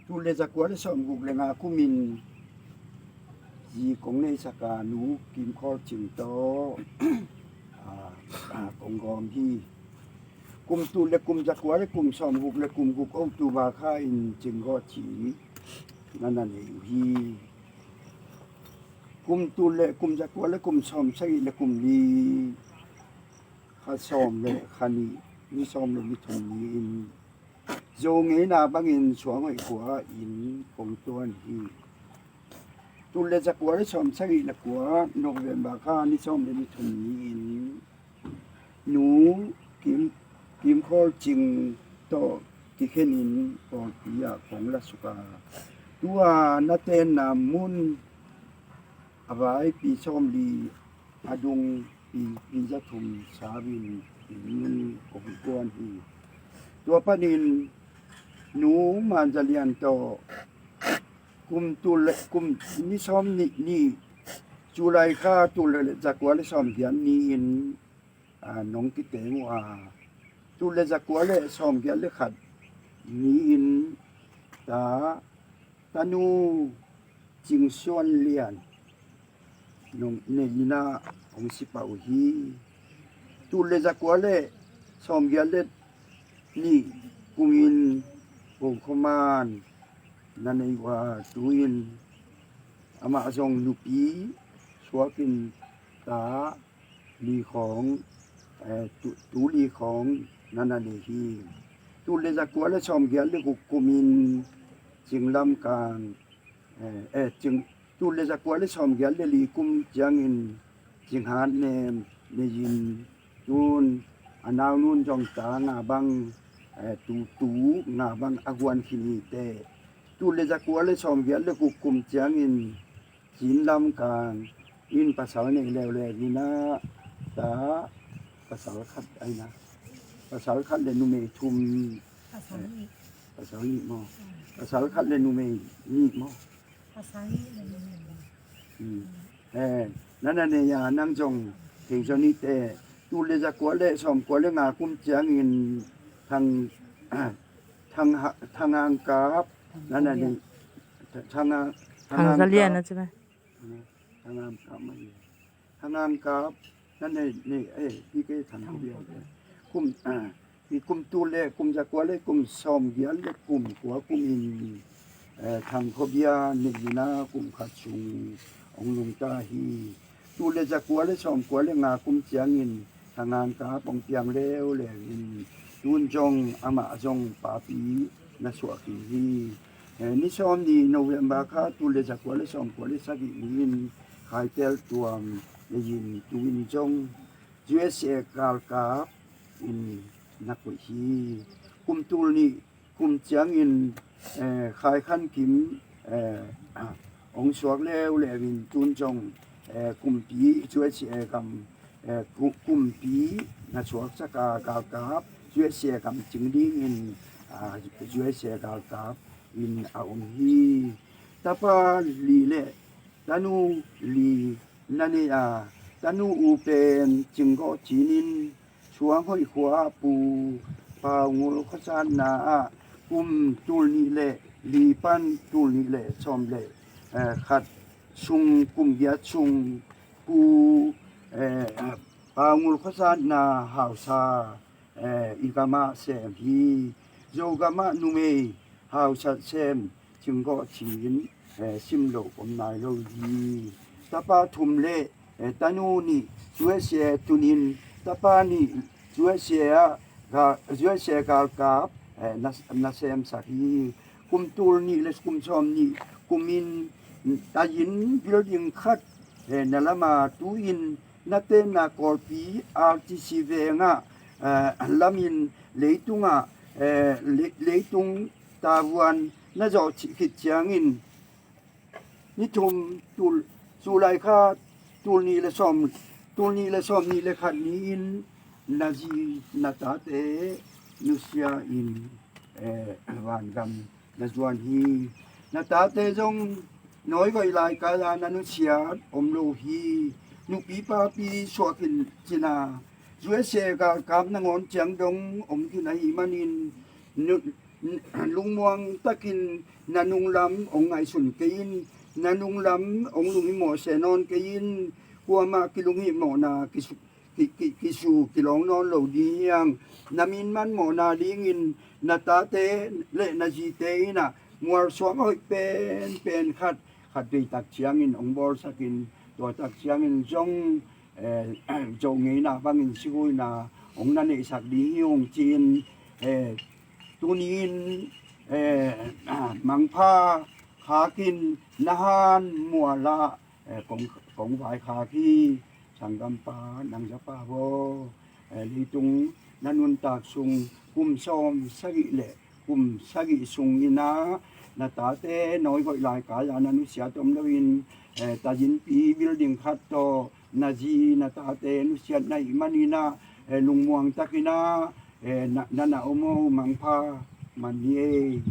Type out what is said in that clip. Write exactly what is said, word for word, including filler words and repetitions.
Tul le zakua le sawmguk le nga kumin zi kong neihsak a, Nu Kim Khawl Cing tawh a, a, kong gawm hi. Kum tul le kum zakua le kum sawmguk le kum guk October kha in Cing Gawh Cin na na nei uh hi. Kum tul le kum zakua le kum sawmsagih le kum li, kha sawm le kha nih, ni sawm le ni thum ni-in Zo ngeina bangin Suanghoih khua in kong tuan hi. Tul le zakua le sawmsagih le kua November kha ni sawm le ni thum ni-in Nu Kim, Kim Khawl Cing tawh kikhenin pawlpi ah kong la suk a, tua na tenna mun a vai pi sawmli a dung pi, pi za thum sau in inn mun kong kuan hi. Tua panin Nu Man Za Lian tawh kum tul le kum ni sawm nih ni, July kha tul le zakua le sawmgiat ni-in a, nong kiteng uh a, tul le zakua le sawmgiat le khat ni-in ta, tanu Cing Suan Lian nong nei in a, hong si pah uh hi. Tul le zakua le sawmgiat le nih kumin Pongkhoman na nei uh a, tu-in amah zong nupi suakin ta li khawng, eh, tu, tu li khawng na na nei hi. Tul le zakua le sawmgiat le guk kumin Cing Lam Kang, eh, eh, Cing, tul le zakua le sawmgiat le li kum ciangin Cing Hat Nem nei in, tun a naunun zong ta nga bang, eh, tu, tu nga bang a guan khin hi teh. Tul le zakua le sawmgiat le guk kum ciangin Cin Lam Kang in pasal nei leuleu in a, ta pasal khat ai na. Pasal khat le numei thum. Pasal nih. Pasal nih maw? Pasal khat le numei nih maw? Pasal nih le numei nih. Hmm. Eh, na na nei a, nang zong thei zaw ni teh. Tul le zakua le sawmkua le nga kum ciangin Thang, Thang Ha-, Thang Hang Kap na na nei. Thang Hang, Thang Hang Za Lian Kap na ci mai. Thang Hang Kap mai. Thang Hang Kap na nei, nei, eh, pi ke Thang Kap. Kum, ah, hi kum tul le kum zakua le kum sawmgiat le kum kua kumin, eh, Thang Khua Bia nei in a kum khat sung hong nungta hi. Tul le zakua le sawmkua le nga kum ciangin Thang Hang Kap hong piang leuleu in, tun zong amah zong papi na suah khin hi. Eh, ni sawm ni November kha tul le zakua le sawmkua le sagih ni-in Khai Tel Tuam nei in, tu-in zong U S A galkap in na koih hi. Kum tul nih kum ciangin, eh, Khai Khan Kim, eh, hong suak leuleu in, tun zong, eh, kumpi U S A gam, eh, ku-, kumpi na suaksak a galkap U S A gam cing dingin, ah, U S A galkap in a om hi. Tapa li le tanu li na nei a, tanu u pen Cing Gawh Cin in Suanghoih khua ah Pu Pau Ngul khuasatna ah kum tul nih le li pan tul nih le sawm le, eh, khat sung, kum giat sung Pu, eh, Pau Ngul khuasatna hausa, eh, i gam ah sem hi. Zogam ah numei hausa sem Cing Gawh Cin, eh, sim lo om nai lo hi. Tapa thum le, eh, tanu nih U S A tunin, tapa nih U S A ah ga-, U S A galkap, eh, na, na semsak hi. Kum tul nih le kum sawm nih kumin a inn building khat, eh, na lam a, tu-in na tenna Kawlpi R T C veng ah, eh, lamin leitungah, eh, le-, leitung tavuan na zawh khit ciangin ni thum tul, July kha tul nih le sawm, tul nih le sawm nih le khat ni-in na zi na tate nusia in, eh, vangam na zuan hi. Na tate zong nawi goih lai kal a na nusiat om lo hi. Nupi papi suak in cin a, U S A galkap nangawn ciang dong om khin ahih manin nu-, lungmuang takin na nunglam hong ngaihsun kei in, na nunglam hong lunghimawh se nawn kei in. Kuamah kilunghimawhna kisu- ki- ki- kisu kilawng nawn lo ding hi hang. Na min manmawhna dingin na tate le na zite in ah mualsuang hoih penpen khat, khat vei tak ciangin hong bawlsakin, tua tak ciangin zong eh, zoh ngeina bangin sihuina hong na neihsak ding hi ung ci-in, eh, tuni-in, eh, mangpha khakin na han mualah, eh, kong, kong vaikhak hi. Sanggampa, nangzapa vaw, eh, leitung na nuntak sung kum sawm sagih le kum sagih sungin ah na tate nawi hoih lai kai-a na nusiat om loin, eh, tazinpi building khat tawh na zi na tate nusiat na hih manin ah, eh, lungmuang takin ah, eh, na, na na om o. Mangpha man ni ei.